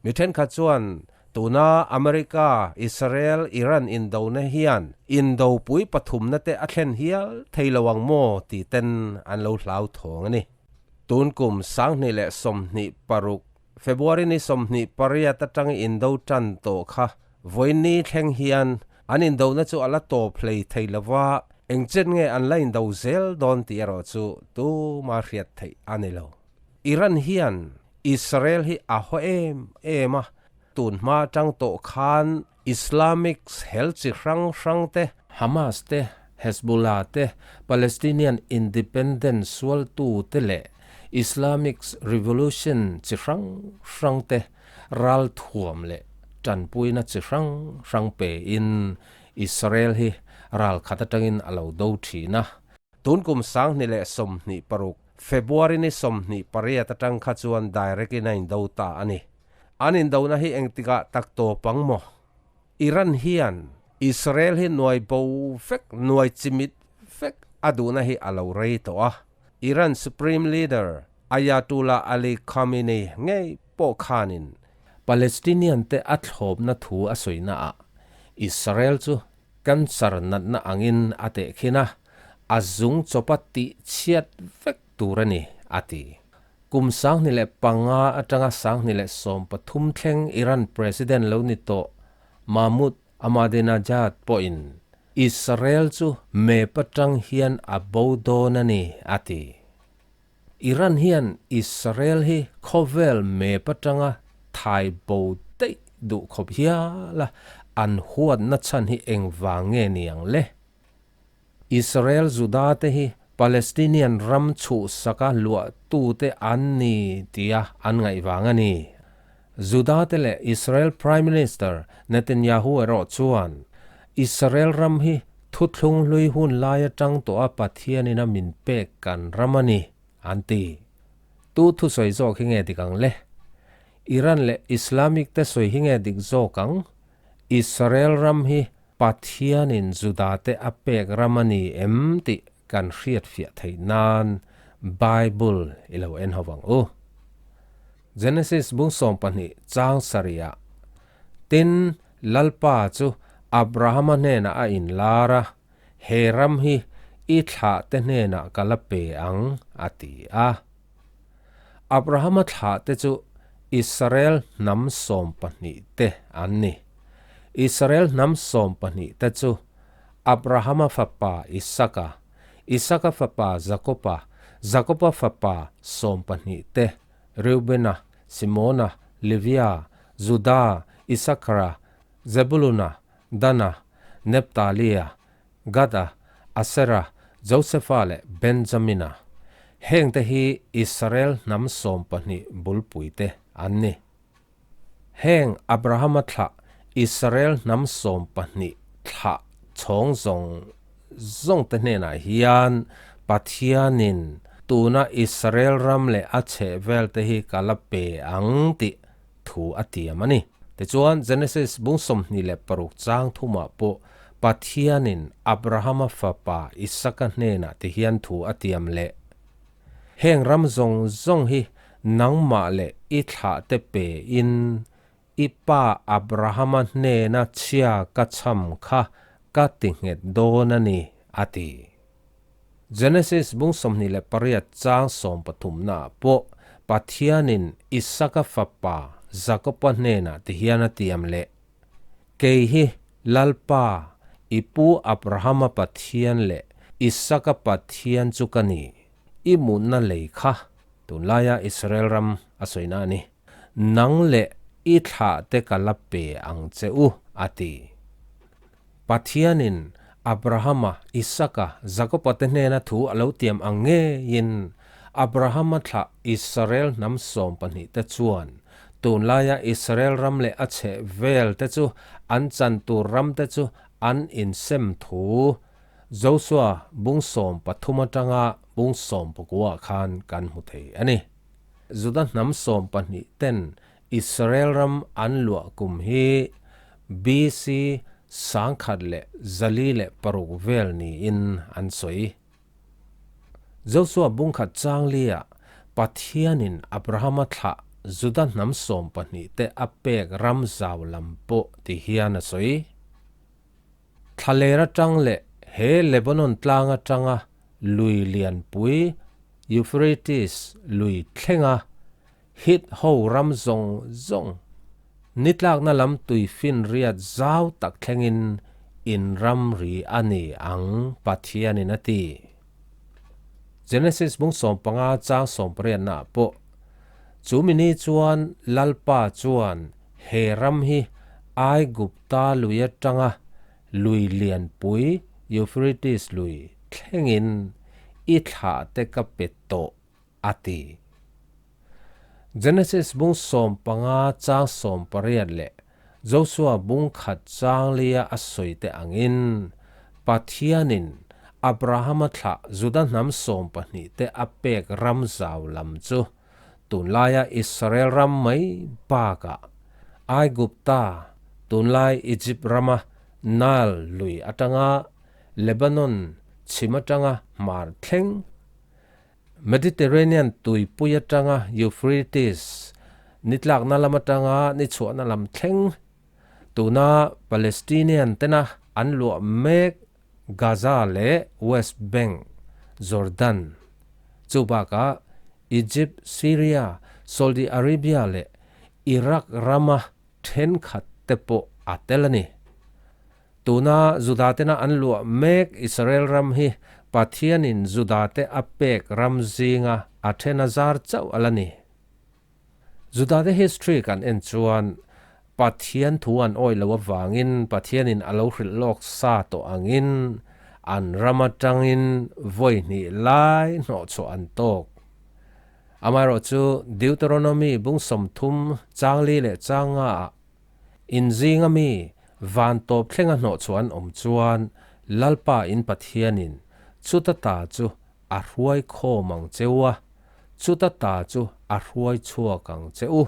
Mi thenkhat chuan tuna America, Israel, Iran indona hian indopui pathumna te a thlen hial thei lo ang maw tih ten an lo hlauthawng a ni. Tun kum 2026 February ni 28 atang indo tan tawh kha vawiin thleng hian an indona chu a la tawp hlei thei lova, engchen nge an la indo zel dawn tih erawh chu tuma hriat theih a ni lo. Iran hian Israel hi a haw em em a, tun hma atang tawh khan Islamic hel chi hrang hrang te, Hamas te, Hezbollah te, Palestinian independence sualtu te leh Islamic revolution chi hrang hrang te ral thuam leh tanpuina chi hrang hrang pe in Israel hi ral khat atangin a lo do thin a. Tun kum 2026 February ni 28 atang kha chuan direct in a indo ta a ni. An indona hi engtikah tak tawp ang maw? Iran hian Israel hi nuai bo vek, nuai chimit vek a duhna hi a lo rei tawh a. Iran Supreme Leader Ayatollah Ali Khamenei ngei pawh khanin Palestinian te a thlawpna thu a sawina ah Israel chu Cancer natna angin a tehkhin a, a zung chawpa tih chhiat vek tur a ni, a ti. Kum 2005 atanga 2013 thleng Iran President lo ni tawh Mahmoud Ahmadinejad pawhin Israel chu map atang hian a bo dawn a ni, a ti. Iran hian Israel hi khawvel map atanga thai bo daih duh khawp hial a, an huatna chhan hi engvang nge ni ang le? Israel Juda te hi Palestinian ram chhuhsaka luahtute an ni tia an ngaihvang a ni. Juda te leh Israel Prime Minister Netanyahu erawh chuan Israel ram hi thuthlung hlui hun lai atang tawh a Pathianin a min pek kan ram a ni, an ti. Tu thusawi zawk hi nge dik ang le? Iran leh Islamic te sawi hi nge dik zawk ang? Israel ram hi Pathianin Juda te a pek ram a ni em tih kan hriatfiah theih nan Bible i lo en ho ang u. Genesis bung 12 chang sarih ah, Tin, Lalpa chu Abrahama hnenah a inlar a, He ram hi i thlahte hnenah ka la pe ang, a ti a. Abrahama thlahte chu Israel hnam 12 te an ni. Israel hnam 12 te chu Abrahama fapa Isaka, Isaka fapa Jakoba, Jakoba fapa 12 te, Reubena, Simona, Levia, Juda, Isakara, Zebuluna, Dana, Neptalia, Gada, Asera, Josefa leh Benjamina. Hengte hi Israel hnam 12 bulpuite an ni. Heng Abrahama thlah Israel hnam 12 thlah chhawng zawng zawng te hnenah hian Pathianin tuna Israel ram leh a chheh vel te hi ka la pe ang tih thu a tiam a ni. Tichuan Genesis bung 26 chang thumah pawh Pathianin Abrahama fapa Isaka hnenah ti hian thu a tiam leh. Heng ram zawng zawng hi nangmah leh i thlah te pe in i pa Abrahama hnena chhia ka cham kha ka ti nghet dawn a ni, a ti. Genesis bung 28 chang 13 naah pawh Pathianin Isaka fapa Jakoba hnenah ti hian a tiam leh, Kei hi Lalpa, i pu Abrahama Pathian leh Isaka Pathian chu ka ni. I mutna lei kha tunlaia Israel ram a sawina a ni. Nang leh i thlah te ka la pe ang che u, a ti. Pathianin Abrahama, Isaka, Jakoba te hnena thu a lo tiam ang ngeiin Abrahama thlah Israel hnam 12 te chuan tunlaia Israel ram leh a chheh vel te chu an chan tur ram te chu an insem thu Joshua bung 13 atanga bung 19 khan kan hmu thei a ni. Juda hnam 12 ten Israel ram an luah kum hi BC 1406 vel niin an sawi. Joshua bung khat chang lia Pathianin Abrahama thlah Juda hnam sawmpahnihte a pek ram zau lam pawh ti hian a sawi. Thlaler atang leh he Lebanon tlang atanga lui lianpui Euphrates lui thlenga Hit ho ram zawng zawng nitlakna lam tuifinriat zau tak thlengin in ramri a ni ang Pathianin a ti. Genesis bung 15 chang sawmpariatnaah pawh chu mini chuan Lalpa chuan he ram hi Aigupta lui atanga lui lianpui Euphrates lui thlengin i thlahte ka pe tawh a ti. Genesis bung 15 chang 18 leh Josua bung khat chang lia a sawi te angin Pathianin Abrahama thlah Juda hnam 12 te a pek ram zau lam chu tunlaia Israel ram mai bakah Aigupta tunlai Egypt rama Nile lui atanga Lebanon chhim atanga hmar thleng Mediterranean tuipui atanga Euphrates nitlakna lam atanga ni chhuahna lam thleng tuna Palestinian tena an luah mek Gaza leh West Bank, Jordan, chu bakah Egypt, Syria, Saudi Arabia leh Iraq rama thenkhat te pawh a tel a ni. Tuna Judatena an luah mek Israel ram hi Pathianin Judate a pek ram zinga a then a zar chauh a la ni. Judate history kan en chuan Pathian thu an awih loh avangin Pathianin a lo hrilh lawk sa tawh angin an ram atangin vawi hnih lai hnawhchhuah an tawk. Amaherawhchu Deuteronomy bung 30 chang li leh chang nga ah Inzinga mi van tawp thlenga hnawh chu an awm chuan Lalpa in Pathianin chuta ta chu a hruai khawm ang che u a, chuta ta chu a hruai chhuak ang che u.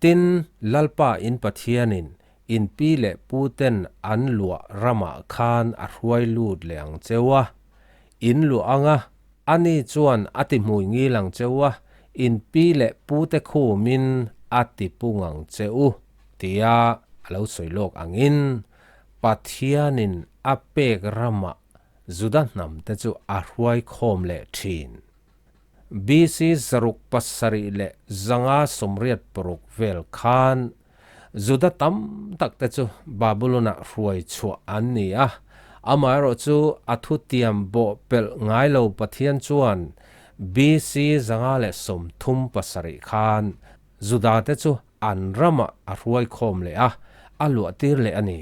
Tin, Lalpa in Pathianin in pi leh pu ten an luah ramah khan a hruai lut leh ang che u a, in luah anga ani chuan a ti hmui ngil ang che u a, in pi leh pu te khumin a ti pung ang che u tia a lo sawi lawk angin Pathianin a pek ramah Juda hnam te chu a hruai khawm leh thin. BC 786 vel khan Juda tam tak te chu Babylon-ah hruai chhuah an ni a, amaherawhchu a thutiam bawh pelh ngai lo Pathian chuan BC 537 khan Juda te chu an ramah a hruai khawm leh a, a luah tir leh a ni.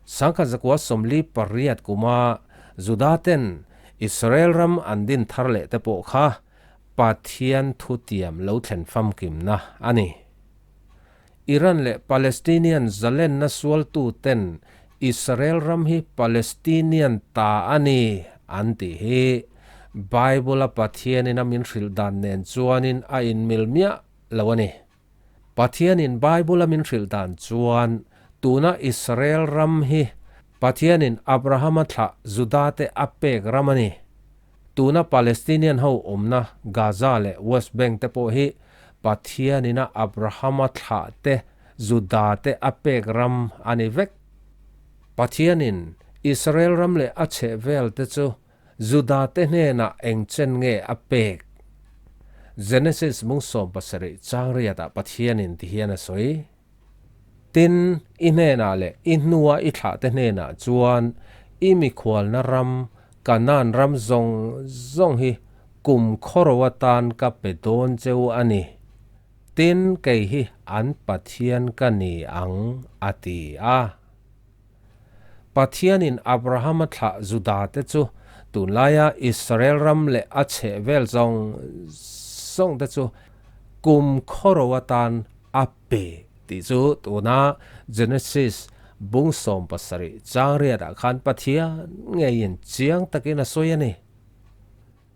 1948 kuma Juda ten Israel ram an din thar leh te pawh kha Pathian thutiam lo thlen famkimna a ni. Iran leh Palestinian zalenna sualtu ten Israel ram hi Palestinian ta a ni an tih hi Bible-a Pathianin a min hrilh dan nen chuanin a inmil miah lo a ni. Pathianin Bible-a min hrilh dan chuan tuna Israel ram hi Pathianin Abrahama thlah Juda-te a pek ram a ni. Tuna Palestinian ho awmna Gaza leh West Bank te pawh hi Pathianina Abrahama thlah te Juda te a pek ram a ni vek. Pathianin Israel ram leh a chhehvel te chu Juda te hnenah eng chen nge a pek? Genesis mung 17 chang riatah Pathianin ti hian a sawi. Tin, i hnenah leh i hnua i thlah te hnenah chuan i mikhualna ram, Kanaan ram zawng zawng hi kum khawro atan ka pe dawn che u a ni. Tin, kei hi an Pathian ka ni ang, a ti a. Pathianin Abrahama thlah Juda te chu tunlaia Israel ram leh a chhehvel zawng zawng te chu kum khawro atan a pe tih chu tuna Genesis bung 17 chang riatah khan Pathian ngeiin chiang takin a sawi a ni.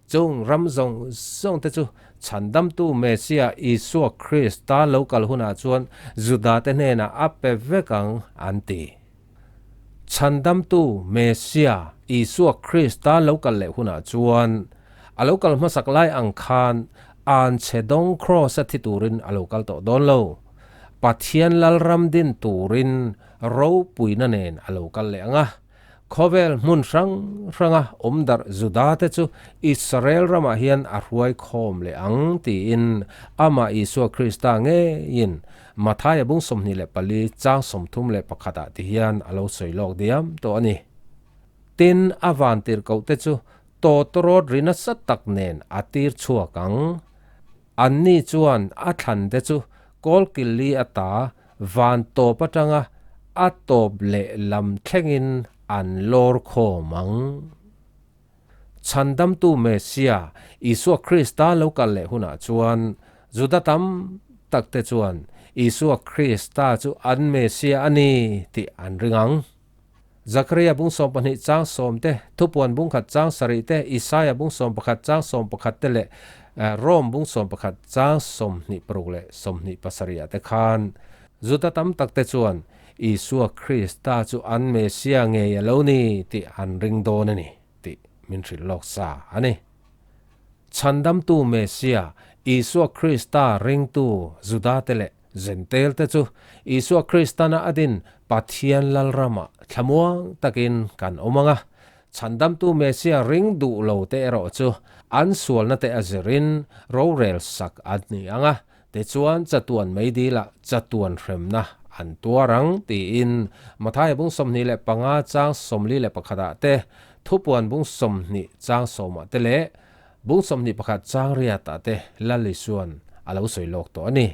Chung ram zawng zawng te chu Chhandamtu Messiah Isua Krista lo kal hunah chuan Juda te hnenah a pe vek ang an ti. Chhandamtu Messiah Isua Krista lo kal leh hunah chuan a lo kal hmasak lai ang khan Anchhe dawng Kraws a thi turin a lo kal tawh dawn lo. Pathian Lalram din turin ropuina nen a lo kal leh ang a. Khawvel hmun hrang hranga awm darh Juda-te chu Israel ramah hian a hruai khawm leh ang tiin amah Isua Krista ngeiin Mathaia bung 24 chang 31 ah ti hian a lo sawi lawk diam tawh a ni. Tin, a vantirhkohte chu tawtawrawt ri nasa tak nen a tir chhuak ang. Anni chuan a thlante chu kawlkilli ata van tawp atanga a tawp leh lam thlengin an lawr khawm ang. Chhandamtu Messia, Isua Krista lo kal leh hunah chuan Juda tam takte chuan Isua Krista chu an Messia a ni tih an ring ang. Zakaria bung 12 chang 10 te, Thupuan bung 1 chang 7 te, Isaia bung 11 chang 11 te leh Rom bung 11 chang 26 leh 27 ah te khan Juda tam tak te chuan Isua Krista chu an Messia ngei a lo ni tih an ring dawn a ni tih min hrilh lawk sa a ni. Chhandamtu Messia, Isua Krista ringtu Juda te leh Zentel te chu Isua Kristana a din Pathian Lalramah thlamuang takin kan awm ang a, Chhandamtu Messia ring duh lo te erawh chu an sualna te a zirin rorel sak an ni ang a, tichuan chatuan meidilah chatuan hremna an tuar ang tiin Mathaia bung 25 chang 41 ah te, Thupuan bung 20 chang 10 ah te leh Bung 21 chang riat ah te Lal Isuan a lo sawi lawk tawh a ni.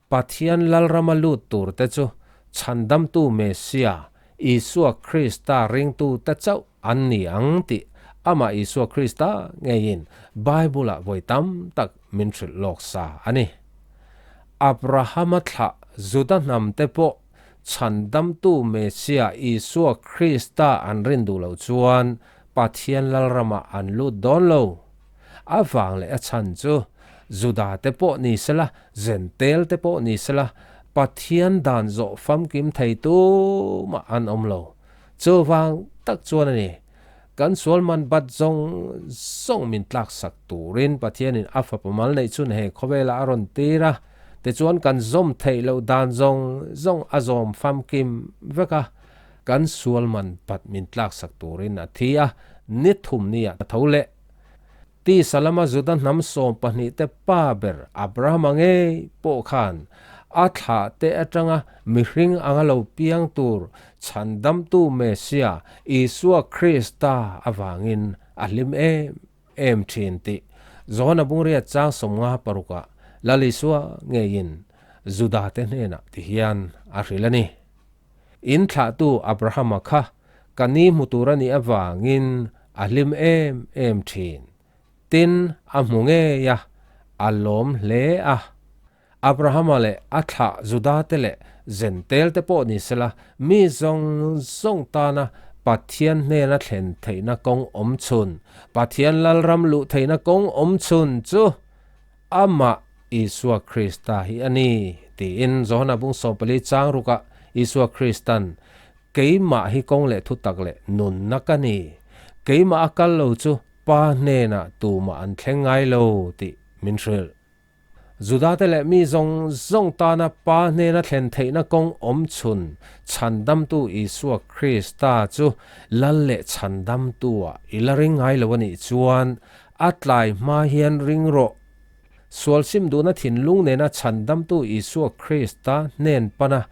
Pathian Lalrama lut tur te chu Chhandamtu Messia, Isua Krista ringtu te chauh an ni ang tih amah Isua Krista ngeiin Bible-ah vawi tam tak min hrilh lawk sa a ni. Abrahama thlah Juda hnam te pawh Chhandamtu Messia Isua Krista an rin duh loh chuan Pathian Lalramah an lut dawn lo. A vang leh a chhan chu, Juda te pawh ni sela, Zentel te pawh ni sela, Pathian dan zawh famkim thei tumah an awm lo. Chuvang tak chuan a ni, kan sual man bat zawng zawng min tlaksak turin Pathianin a fapa mal neih chun he khawvelah a rawn tir a, tichuan kan zawm theih loh dan zawng zawng a zawm famkim vek a, Kan sual man pat min tlaksak turin a thi a, ni thum nia a tho leh. Tisa lama Juda hnam 12 te pa ber Abrahama ngei pawh khan a thlah te atanga mihring anga lo piang tur Chhandamtu Messia Isua Krista avangin a hlim em em thin tih Johana bungriat chang 56 ah Lal Isua ngeiin Juda te hnenah tihian a hrilh a ni. In thlahtu Abrahama kha ka ni hmu tur a nih avangin a hlim em em thin. Tin, a hmu ngei a, a lawm hle a. Abrahama leh a thlah Judate leh Zentelte pawh ni sela, mi zawng zawng tana Pathian hnena thlen theihna kawng awm chhun, Pathian Lalram luh theihna kawng awm chhun chu Amah Isua Krista hi a ni, tiin Johana bung 14 chang rukah Isua Kristan, Keimah hi kawng leh thutak leh nunna ka ni. Keimah a kal lo chu Pa hnenah tumah an thleng ngai lo, tih min hrilh. Judate leh mi zawng zawng tana Pa hnena thlen theihna kawng awm chhun Chhandamtu Isua Krista chu Lal leh Chhandamtu-ah i la ring ngai lo a nih chuan A tlai hma hian ring rawh. Sual sim duhna thinlung nena Chhandamtu Isua Krista hnen pana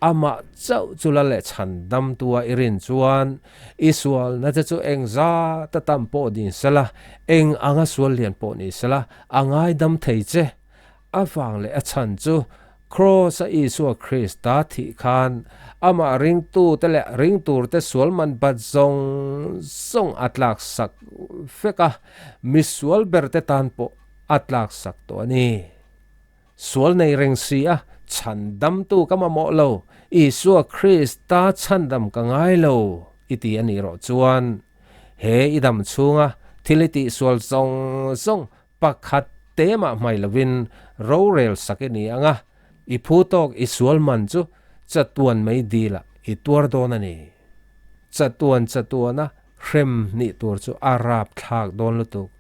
amah chauh chu la leh Chhandamtua i rin chuan, i sualna te chu eng zat a tam pawh ni sela, eng anga sual lian pawh ni sela, a ngaidam thei che. A vang leh a chhan chu Kraws-a Isua Krista thih khan amah ringtute leh ringturte sual man bat zawng zawng a tlaksak vek a, misual berte tan pawh a tlaksak tawh a ni. Sual nei reng si a, chhandamtu ka mamawh lo, Isua Krista chhandam ka ngai lo i ti a nih rawh chuan, he i dam chhunga thil i tihsual zawng zawng Pakhat te mah hmai lovin rorel sak i ni ang a, i phu tawk i sual man chu chatuan mai dilah i tuar dawn a ni. Chatuan chatuana hrem nih tur chu a rap thlak dawn lutuk.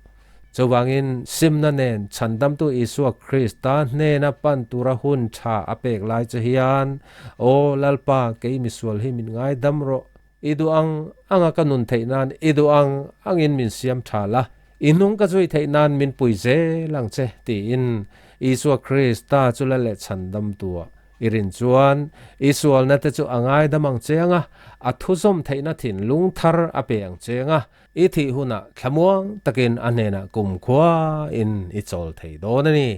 Chuvangin, simna nen Chhandamtu Isua Krista hnena pan tura hun tha a pek lai che hian, Aw Lalpa, kei misual hi min ngaidam rawh. I duh ang anga ka nun theih nan i duh ang angin min siam tha la, i hnung ka zui theih nan min pui zel ang che, tiin Isua Krista chu la leh chhandamtua i rin chuan i sualna te chu a ngaidam ang che anga, a thuzawm theihna thinlung thar a pe ang che anga, i thih hunah thlamuang takin a hnenah kumkhua in i chawl thei dawn a ni.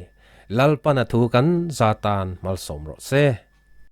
Lalpana thu kan za tan malsawm rawh se.